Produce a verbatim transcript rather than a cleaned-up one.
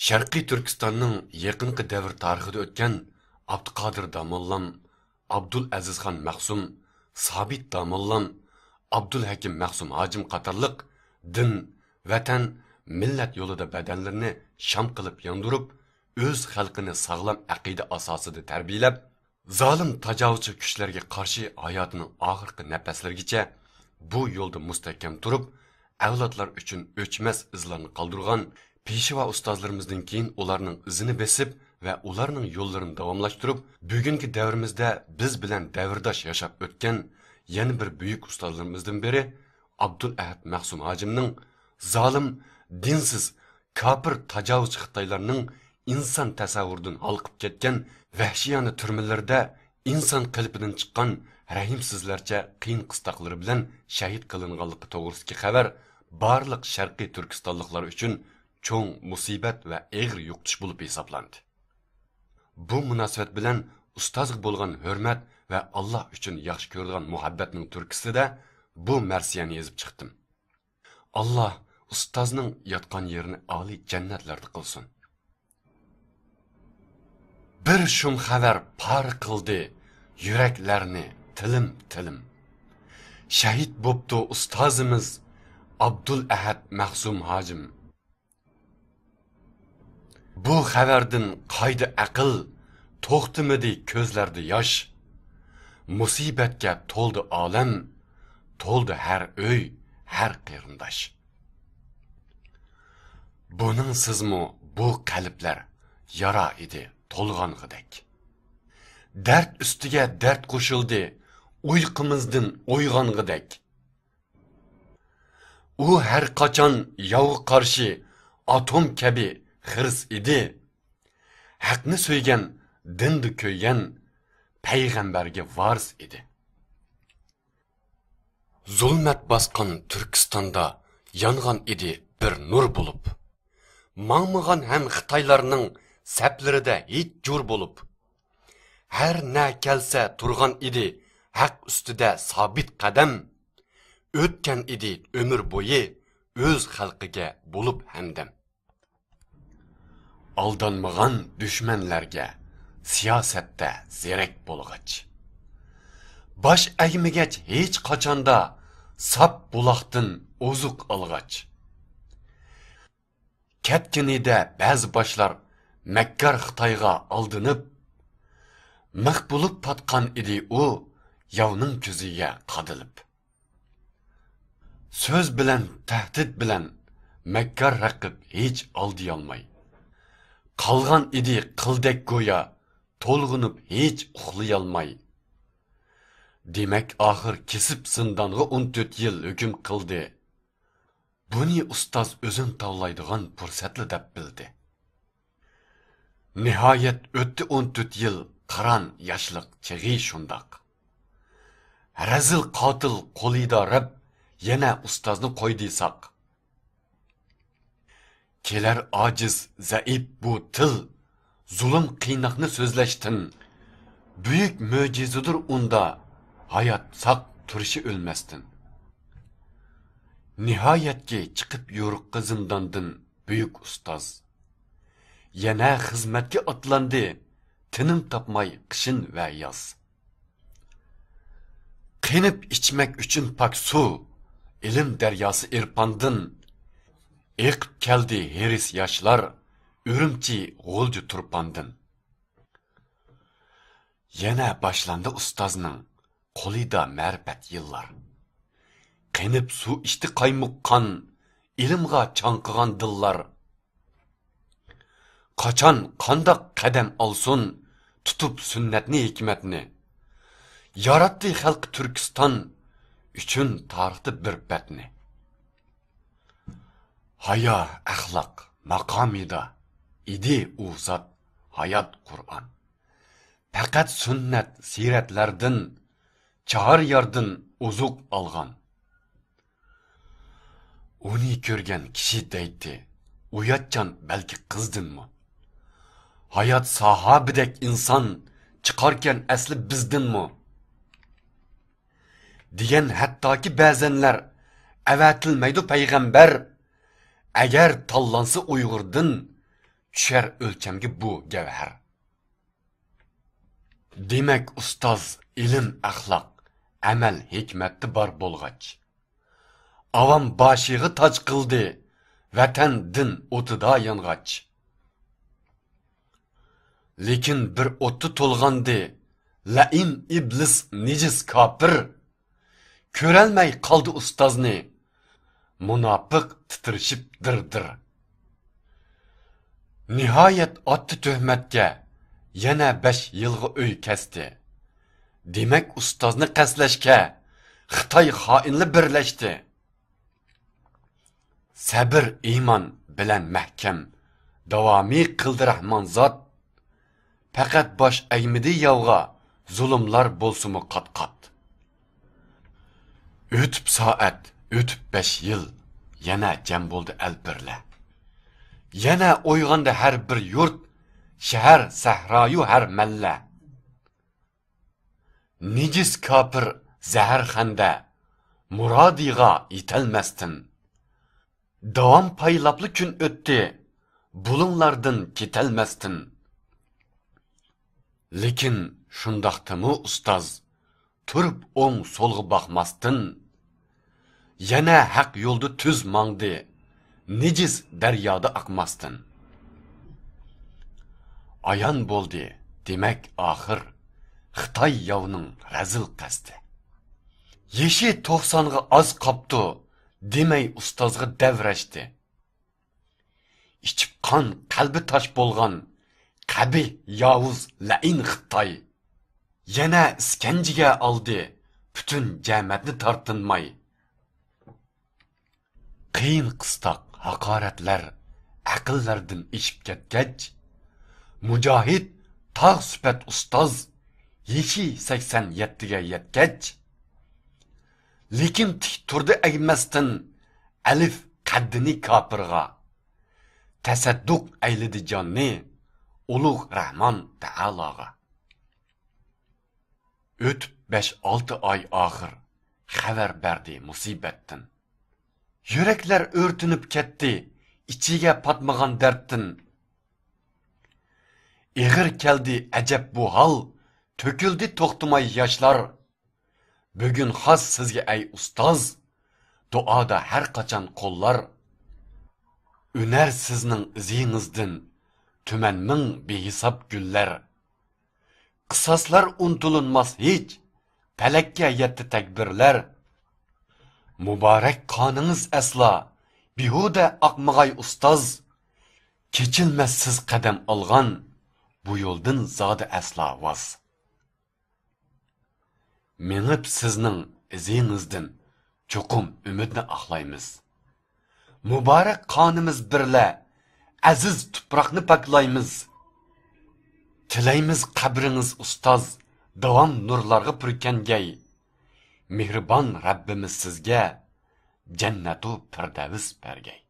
شەرقىي تۈركىستاننىڭ يېقىنقى دەۋر تارىخىدا ئۆتكەن ئابدۇقادىر داموللام، ئابدۇلئەزىزخان مەخسۇم، سابىت داموللام، ئابدۇلھەكىم مەخسۇم ھاجىم قاتارلىق دىن، ۋەتەن، مىللەت يولىدا بەدەنلىرىنى شام قىلىپ ياندۇرۇپ، ئۆز خەلقىنى ساغلام ئەقىدە ئاساسىدا تەربىيەلەپ، زالىم تاجاۋۇزچى كۈچلەرگە قارشى ھاياتىنىڭ ئاخىرقى نەپەسلىرىگىچە بۇ يولدا مۇستەھكەم تۇرۇپ، ئەۋلادلار ئۈچۈن ئۆچمەس ئىزلارنى قالدۇرغان پېشۋا ئۇستازلىرىمىزدىن كېيىن ئۇلارنىڭ ئىزىنى بېسىپ ۋە ئۇلارنىڭ يوللىرىنى داۋاملاشتۇرۇپ، بۈگۈنكى دەۋرىمىزدە بىز بىلەن دەۋرداش ياشاپ ئۆتكەن يەنە بىر بۈيۈك ئۇستازلىرىمىزدىن بىرى ئابدۇلئەھەد مەخسۇم ھاجىمنىڭ زالىم، دىنسىز، كاپىر تاجاۋۇزچى خىتايلارنىڭ ئىنسان تەسەۋۋۇرىدىن ھالقىپ كەتكەن ۋەھشىيانە تۈرمىلىرىدە ئىنسان قېلىپىدىن چىققان رەھىمسىزلەرچە قىيىن قىستاقلىرى بىلەن شەھىت قىلىنغانلىقى توغرىسىدىكى خەۋەر بارلىق شەرقىي تۈركىستانلىقلار ئۈچۈن چوڭ مۇسىبەت ۋە ئېغىر يوقىتىش بولۇپ ھېسابلاندى. بۇ مۇناسىۋەت بىلەن ئۇستازغا بولغان ھۆرمەت ۋە ئاللا ئۈچۈن ياخشى كۆرىدىغان مۇھەببەتنىڭ تۈرتكىسىدە بۇ مەرسىيەنى يېزىپ چىقتىم. ئاللا ئۇستازنىڭ ياتقان يېرىنى ئالىي جەننەتلەردە قىلسۇن. بىر شۇم خەۋەر پارە قىلدى يۈرەكلەرنى تىلىم-تىلىم. شەھىت بوپتۇ ئۇستازىمىز ئابدۇلئەھەد مەخسۇم ھاجىم. بۇ خەۋەردىن قايدى ئەقىل، توختىمىدى كۆزلەردە ياش. مۇسىبەتكە تولدى ئالەم، تولدى ھەر ئۆي، ھەر قېرىنداش. بۇنىڭسىزمۇ بۇ قەلبلەر يارا ئىدى تولغانغۇدەك. دەرد ئۈستىگە دەرد قوشۇلدى ئۇيقۇمىزدىن ئويغانغۇدەك. ئۇ ھەر قاچان ياۋغا قارشى ئاتوم كەبى خىرىس ئىدى. ھەقنى سۆيگەن، دىندا كۆيگەن پەيغەمبەرگە ۋارىس ئىدى. زۇلمەت باسقان تۈركىستاندا يانغان ئىدى بىر نۇر بولۇپ. ماڭمىغان ھەم خىتايلارنىڭ سەپلىرىدە ھېچ جور بولۇپ. ھەر نە كەلسە تۇرغان ئىدى ھەق ئۈستىدە سابىت قەدەم. ئۆتكەن ئىدى ئۆمۈر بويى ئۆز خەلقىگە بولۇپ ھەمدەم. ئالدانمىغان دۈشمەنلەرگە سىياسەتتە زېرەك بولغاچ. باش ئەگمىگەچ ھېچ قاچاندا ساپ بۇلاقتىن ئوزۇق ئالغاچ. كەتكىنىدە بەزى باشلار مەككار خىتايغا ئالدىنىپ، مىخ بولۇپ پاتقان ئىدى ئۇ ياۋنىڭ كۆزىگە قادىلىپ. سۆز بىلەن، تەھدىت بىلەن مەككار رەقىب ھېچ ئالدىيالماي. قالغان ئىدى قىلدەك گويا، تولغىنىپ ھېچ ئۇخلىيالماي. دېمەك، ئاخىر كېسىپ زىندانغا ئون تۆت يىل ھۆكۈم قىلدى. بۇنى ئۇستاز ئۆزىنى تاۋلايدىغان پۇرسەتلا دەپ بىلدى. نىھايەت ئۆتتى ئون تۆت يىل قاران ياشلىق چېغى شۇنداق. رەزىل قاتىل قولىدا رەب يەنە ئۇستازنى قويدى ساق. كېلەر ئاجىز، زەئىپ بۇ تىل، زۇلۇم قىيناقنى سۆزلەشتىن. بۈيۈك مۆجىزىدۇر ئۇندا ھايات ساق تۇرۇشى ئۆلمەستىن. نىھايەتكى چىقىپ يورۇققا زىنداندىن بۈيۈك ئۇستاز. يەنە خىزمەتكە ئاتلاندى، تىنىم تاپماي قىشىن ۋە ياز. قېنىپ ئىچمەك ئۈچۈن پاك سۇ، ئىلىم دەرياسى ئېرپاندىن. ئېقىپ كەلدى ھېرىس ياشلار، ئۈرۈمچى غۇلجا تۇرپاندىن. يەنە باشلاندى ئۇستازنىڭ قولىدا مەرىپەت يىللار. قېنىپ سۇ ئىچتى قايمۇق قان، ئىلىمغا چاڭقىغان دىللار. قاچان قانداق قەدەم ئالسۇن، تۇتۇپ سۈننەتنى، ھېكمەتنى. ياراتتى خەلقى تۈركىستان ئۈچۈن تارىختا بىر بەتنى. ھايا، ئەخلاق ماقامىدا ئىدى ئۇ زات، ھايات قۇرئان. پەقەت سۈننەت سىرەتلەردىن، چاھار ياردىن ئوزۇق ئالغان. ئۇنى كۆرگەن كىشى دەيتتى، ئۇياتچان بەلكى قىزدىنمۇ. ھايات ساھابىدەك ئىنسان چىقاركەن ئەسلى بىزدىنمۇ. دېگەن ھەتتاكى بەزەنلەر ئەۋەتىلمەيدۇ پەيغەمبەر. ئەگەر تاللانسا ئۇيغۇردىن، چۈشەر ئۆلچەمگە بۇ گەۋھەر. دېمەك، ئۇستاز ئىلىم، ئەخلاق، ئەمەل، ھېكمەتتە بار بولغاچ، ئاۋام باشىغا تاج قىلدى، ۋەتەن، دىن ئوتىدا يانغاچ. لېكىن بىر ئوتتا تولغاندى لەئىن ئىبلىس نىجىس كاپىر. كۆرەلمەي قالدى ئۇستازنى، مۇناپىق تىترىشىپ دىر-دىر. نىھايەت ئاتتى تۆھمەتكە، يەنە بەش يىلغا ئۆي كەستى. دېمەك، ئۇستازنى قەستلەشكە خىتاي خائىنلىرى بىرلەشتى. سەبر ئىمان بىلەن مەھكەم، داۋامى قىلدى رەھمان زات. پەقەت باش ئەگمىدى ياۋغا، زۇلۇملار بولسىمۇ قات-قات. ئۆتۈپ سائەت، ئۆتۈپ بەش يىل، يەنە جەم بولدى ئەل بىرلە. يەنە ئويغاندى ھەر بىر يۇرت، شەھەر، سەھرايۇ ھەر مەللە. نىجىس كاپىر زەھەرخەندە مۇرادىغا يېتەلمەستىن، داۋام پايلاپلا كۈن ئۆتتى، بۇلۇڭلاردىن كېتەلمەستىن. لېكىن شۇنداقتىمۇ ئۇستاز تۇرۇپ ئوڭ سولغا باقماستىن، يەنە ھەق يولدا تۈز ماڭدى، نىجىس دەريادا ئاقماستىن. ئايان بولدى، دېمەك، ئاخىر خىتاي ياۋنىڭ رەزىل قەستى. يېشى توقسانغا ئاز قاپتۇ، دېمەي ئۇستازغا دەۋرەشتى. ئىچىپ قان، قەلبى تاش بولغان قەبىھ، ياۋۇز، لەئىن خىتاي. يەنە ئىسكەنجىگە ئالدى پۈتۈن جەمەتنى تارتىنماي. قىيىن قىستاق ھاقارەتلەر ئەقىللەردىن ئېشىپ كەتكەچ، مۇجاھىد تاغ سۈپەت ئۇستاز يېشى سەكسەن يەتتىگە يەتكەچ، لېكىن تىك تۇردى ئەگمەستىن ئەلىف قەددىنى كاپىرغا. تەسەددۇق ئەيلىدى جاننى ئۇلۇغ رەھمان تائالاغا. ئۆتۈپ بەش-ئالتە ئاي ئاخىر، خەۋەر بەردى مۇسىبەتتىن. يۈرەكلەر ئۆرتىنىپ كەتتى ئىچىگە پاتمىغان دەردتىن. ئېغىر كەلدى ئەجەب بۇ ھال، تۆكۈلدى توختىماي ياشلار. بۈگۈن خاس سىزگە ئەي ئۇستاز، دۇئادا ھەر قاچان قوللار. ئۈنەر سىزنىڭ ئىزىڭىزدىن تۈمەن مىڭ بىھېساب گۈللەر. قىساسلار ئۇنتۇلۇنماس ھېچ، پەلەككە يەتتى تەكبىرلەر. مۇبارەك قانىڭىز ئەسلا بىھۇدە ئاقمىغاي ئۇستاز، كېچىلمەس سىز قەدەم ئالغان بۇ يولدىن زادى ئەسلا ۋاز. مېڭىپ سىزنىڭ ئىزىڭىزدىن چوقۇم ئۈمىدنى ئاقلايمىز. مۇبارەك قانىمىز بىرلە ئەزىز تۇپراقنى پاكلايمىز. تىلەيمىز قەبرىڭىز ئۇستاز داۋام نۇرلارغا پۈركەنگەي. مېھرىبان رەببىمىز سىزگە جەننەتۇ پىردەۋس بەرگەي.